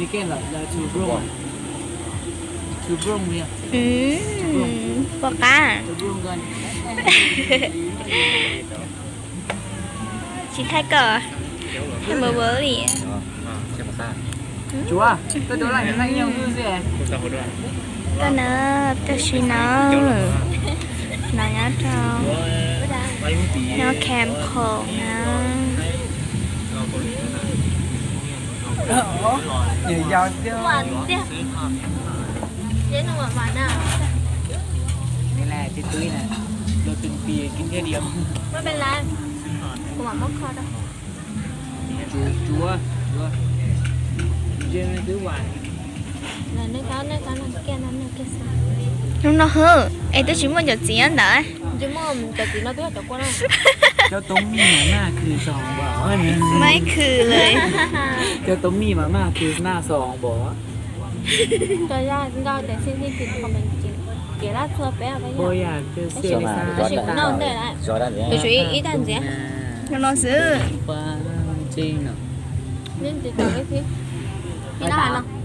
Again, like, like to Rome. To Rome, yeah. ອືມ ບໍ່ກ້າ To Rome ກັນ ຊິໄທກໍ ແຮມເບີເບີລີ ຈວ ຕົວໂດລາ ຍັງຢູ່ຊື່ ກໍເນີບ ເຈົ້າຊີເນີບ ນາຍາເຈົ້າ ນາແຄມຂອງນາ ເດຍວ ເດຍວ ເຈນຫວານໆນະ ນີ້ແຫຼະ ຕິດຕຸ້ຍນະ ໂດນເປັນປີກິນເທື່ອດຽວ ບໍ່ເປັນໄລ ຫວານບໍ່ຄອດອກ ຈວ ຈວ ຈວ ເຈນຄືຫວານ ນະ ນະ ນະ ແກນ ນະ ແກນ ນະ ແກນ ເຮີ ເອ ໂຕຊິມ່ວນຈາກຈີນອັນໃດ ຈະມ່ວນຈາກຈີນເນາະ ຕົວຈາກກວນ ເຈົ້າຕົ້ມໝີ່ມາມ່າຄືຊອງບໍ່ ໄມ່ຄືເລີຍ ເຈົ້າຕົ້ມໝີ່ມາມ່າຄືໜ້າຊອງບໍ່ ຈະຢາກເວົ້າແຕ່ສິ່ງທີ່ຈິງຄວາມເປັນຈິງ ເກລາທົ່ວໄປເອົາໄປ ບໍ່ຢາກເຈີເສຍ ເຈົ້າມາ ແຕ່ຊິເວົ້າແຕ່ ໂຕຊິອີ່ ອີ່ຕັນເຈ ນອນຊື່ ຄວາມຈິງເນາະ ຫຼິ້ນຕິດຕໍ່ໄວ້ຊິ ກິນອາຫານເນາະ